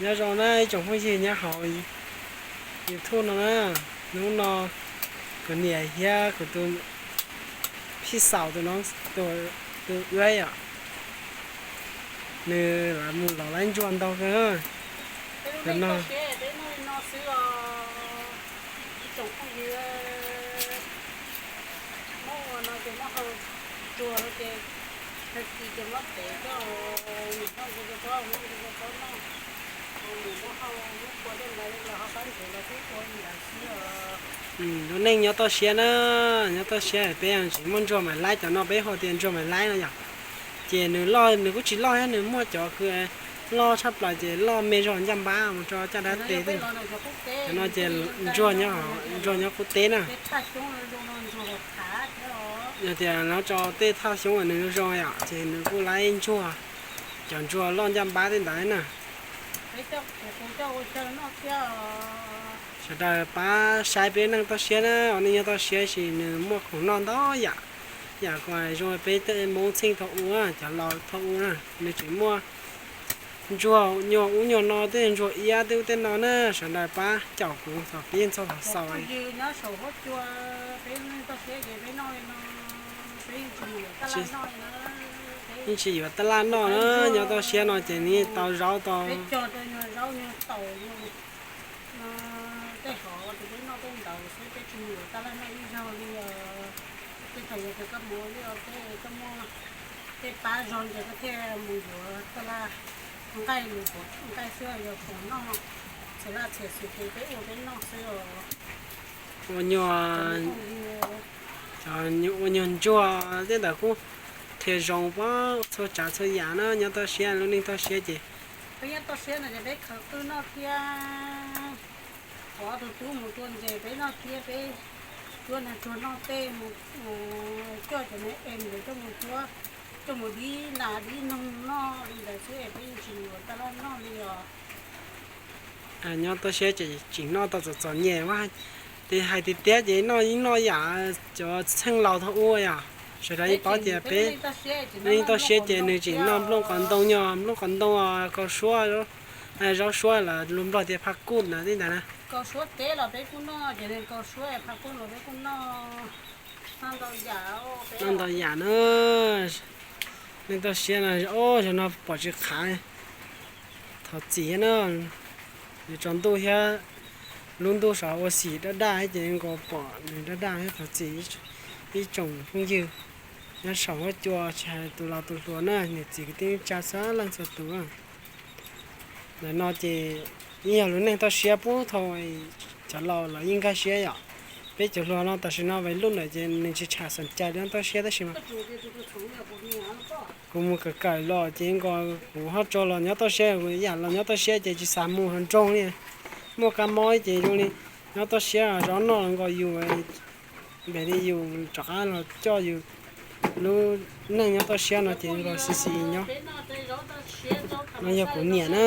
Nyob zoo na ib tsoom phooj ywg nyob hauv YouTube no na, hnub no kuv niam thiab kuv tus phij xaum tus no, tus uab yom, nws mus lov laib ntsuag ntau kawg. Tus no Lub neej nyob toj siab na, nyob toj siab peb tseem muaj ntsuag Maiv Laib, cov no peb hu tias ntsuag Maiv Laib no yom. Ces nws loj, nws kuj tsis loj thiab, nws muaj cov kws loj tshaj plaws ces loj me zog ncaj npab mus rau caj dab tes. Cov no ces ntsuag nyob, ntsuag nyob qub teb na. Yog tias nyob rau tej thaj xyoob nws zoo yom, ces nws kuj laib ntsuag, cov ntsuag loj ncaj npab tej ntawd na. Sawv daws pab saib peb neej toj siab na, ua neej nyob toj siab sis nws muaj khoom noj ntau yam, yam zoo peb tej Hmoob txheej thaum ub, cov laus thaum ub na, nws tseem muaj ntsuag nyuag ub nyuag no, tej ntsuag iab tej ub tej no na, sawv daws pab caum kuv kom peb yeej txog thaum xaus. Yeej tsis yuav taj laj noj na, nyob toj siab no ces nws tau zaub tau Ua nyuag, ua nyuag ntsuag tej ntawd kuj qhia zoo pab txhua tsav txhua yam na, nyob toj siab, lub neej toj siab ces peb nyob toj siab no ces peb khaws qwj noj thiab, ua tus tub mus tua ntses peb noj thiab, peb cuab nag tsuag noj tej, mus coj cov me em ntawd coj mus cuab, coj mus dib nas dib noog noj li ntawd xwb es peb yeej tsis yuav taj laj noj li os. Nyob toj siab ces tseem noj tau txom txom nyem, tes hais tiag tiag ces noj yeej noj yam cov txheej laus thaum ub yom. Sawv daws yeej paub tias peb neej toj siab ces nws tseem noj nplooj qos ntoo, nplooj qos ntoo, kaus suab, zaub suab los lus Nplog tias phaj kuj na tej ntawd na. Kaus suab teb los peb kuj noj, ces kaus suab phaj kuj los peb kuj noj. Noj ntau yam na. Neej toj siab no, o, zaum no pom tsis khav, thov txim na. Yuav tsaus ntuj thiab, lub ntuj saum ua xim daj daj ces nkaus pom nws daj daj thiab, thov txim ib tsoom phooj ywg nyob saum huab cua, tsis hais tus laus tus hluas na, niam txiv kwv tij neej tsa txhua leej txhua tus. Ntawm no ces yeej yog lub neej toj siab puag thaum cov laus los yeej nkag siab yom. Peb cov hluas no tam sim no vais lub ntawm ces nws tsis tsham xom cai lub neej toj siab tab sis mas kuv mus kawm kawm los ces nkaus kuv ho tso los nyob toj siab, kuv yam los nyob toj siab ces tsis xav mus hauv nroog li. Muaj kab mob ces zoo li nyob toj siab zov noj los nkaus yus, npem li yus rov qab los coj yus lub neej nyob toj siab no ces nkaus xis xis nyob. No yog kuv niam na.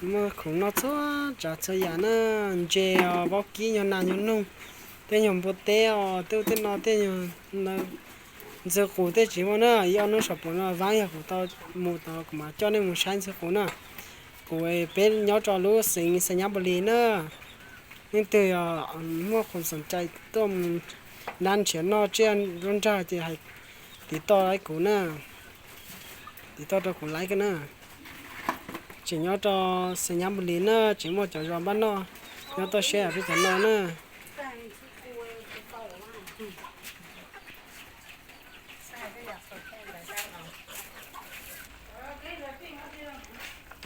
Muaj khoom noj txhua tsav txhua yam na, ntses os, vaub kib, nyuag nas nyuag noog, tej nyuag npua teb os, tej ub tej no, tej nyuag ntxwg qus tej tsis muaj na. Ib ob hnub saum puas no vaab yog kuv tau mus tod kuv mam coj nej mus saib ntxwg qus na. Kuv peb nyob rau lub xeev Xais Nyab Npus Lis na. Leej twg yog muaj khoom xom cai tuaj mus nab nrhiav noj tsiaj nruab nrag ces hais tiv toj kuv na, tiv toj rau kuv laib na. Tseem nyob rau Xais Nyab Npus Lis na, tseem muaj cov zos npaj noj nyob toj siab peb cov no na.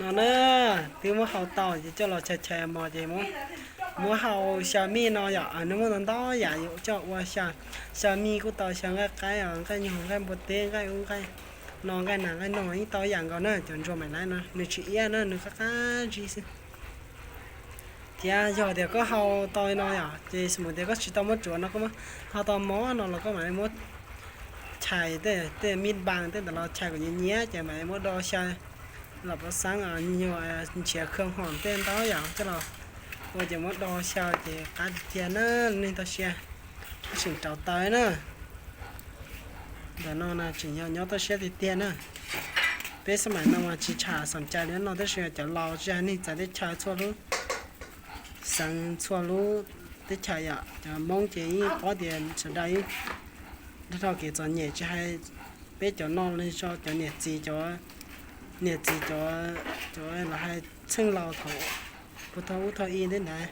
No na, twb muab hau tau ces coj los chais chais mos ces muab hau xyaw mij no yom, nws muaj ntau ntau yam yuav coj ua xyaw. Xyaw mij kuj tau, xyaw nqaij qaib, nqaij nyuag, nqaij npua teb, nqaij ub nqaij no, nqaij nas nqaij noog ib tau yam nkaus na. Cov ntsuag Maiv Laib no nws tsis iab na, nws qab qab zib xwb. Thiab yog tias koj hau tau no yom, ces xws mus tias koj tsis tau muab tsuav no, koj muab hau tau mos no los koj mam li muab chais tej, tej mij npas tej ntawd los chais kom nyias nyias ces mam li muab do xyaw. Los pov xeeb nyuag nrhiav khw hom tej ntau yam coj los ua ces muab do xyaw ces qab tiag tiag na, neeg toj siab. Tseem rauv taws na. Ntawm no na tseem yog nyob toj siab tiag tiag na. Peb xab maim no mas tsis tsham xoom cai li no tab sis cov laus tsis hais neeg txawv teb chaws txhua lub xeev txhua lub teb chaws yom, cov Hmoob ces yeej paub tias sawv daws yeej nrog rau kev txom nyem tsis hais peb cov no li tso cov niam txiv cov niam txiv cov cov los hais txheej laus thaum puag thaum ub thaum i ntawd ntawd,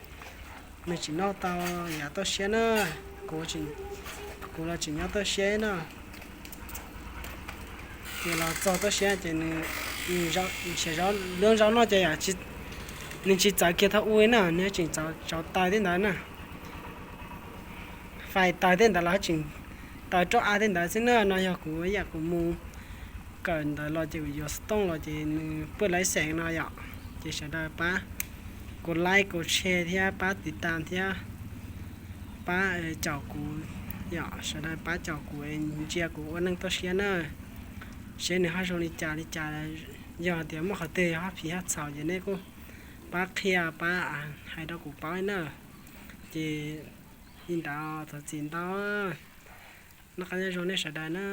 nws tseem noj tau yav toj siab na. Kuv los tseem nyob toj siab na. Ces los txog toj siab ces nws, nws, lub zaub no ces yom, nws tsis txawv kiag thaum ub na, nws tseem txawv taws tej ntawd na. Fais taws tej ntawd los tseem taws roj av tej ntawd xwb na. No yog kuv ib yam kuv mus kawm ntawd los ces kuv yuav xov tooj los ces nws pw laib xeem no yom. Ces sawv daws pab kuv like kuv share thiab pab tiv tam thiab pab caum kuv yom, sawv daws pab caum kuv es ntsia kuv ua neej toj siab na. Seb nws ho zoo li cas li cas, yog tias muaj qhov twg yog haj phiv haj txhaum ces nej kuj pab qhia pab hais rau kuv paub na. Ces li ntawd thov txim ntau, noj qab nyob zoo nej sawv daws na.